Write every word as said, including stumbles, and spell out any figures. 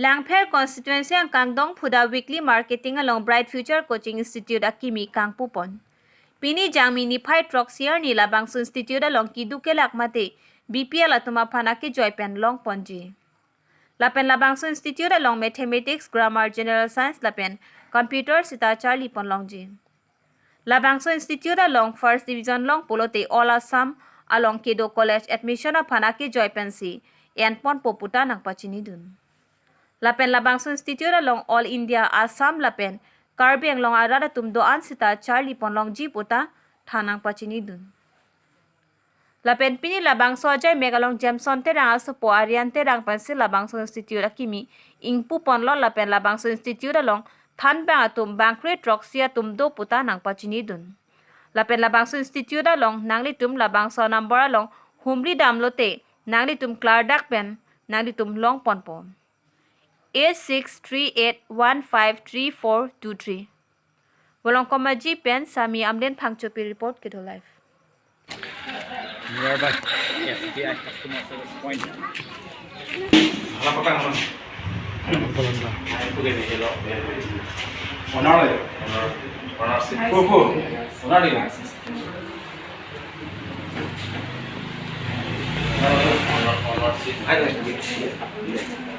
Langpher constituency angkang Dongphuda Weekly Marketing along Bright Future Coaching Institute akimi kangpupon. Pini Jangmi niphai throksi arni labangso institute along keduk kelak mate B P L atum aphan akejoi pen longponji. Lapen labangso institute along Mathematics, Grammar, General Science lapen Computer sita charlipon longji. Labangso institute along first division long pulote All Assam along kedo college admission aphan akejoi pensi enponpo puta nangpachinidun. Lapen labangso institute along All India, Assam lapen Karbi Anglong arat atum do-an sita charlipon longji puta than nangpachinidun. Lapen pini labangso ajai mek along Jameson Terang asopo Aryan Terang pensi labangso institute akimi ingpuponlo lapen labangso institute along thanbang atum bangkre throksi atum do puta nangpachinidun. Lapen labangso institute along nanglitum labangso number along humri damlote nanglitum klardak pen nanglitum longponpo. Eight six three eight one five three four two three. Volongkom Aji pen Sami Amden Phangchopi report, Kedo Live. Nearby. S B I customer service point. Hala patang, Hala patang. Owner, owner, ownership. Ko, ko. Owner dia. Owner, owner, ownership. Hai, hai.